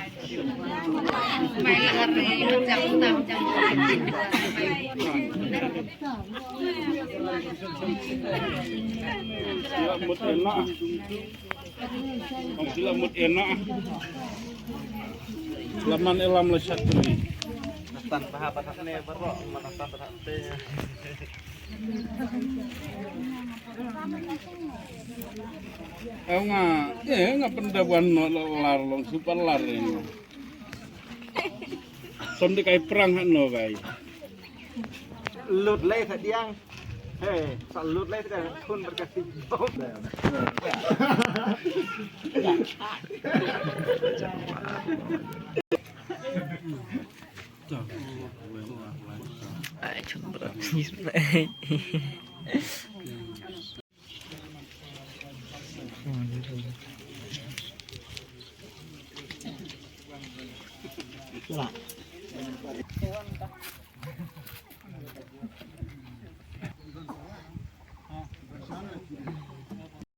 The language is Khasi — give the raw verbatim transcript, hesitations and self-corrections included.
Sila mut ena. Sila mut ena. Laman elam la shatri. Natan paha patak ne baru mana tan patak te. Nga, eh, nga pendap wan no lar long super lar eno. Som de kai prang ha no kai. Lut lei sa diang. Hei, sa lut lei sa diang. Khun berkasi. Ai, chun berat.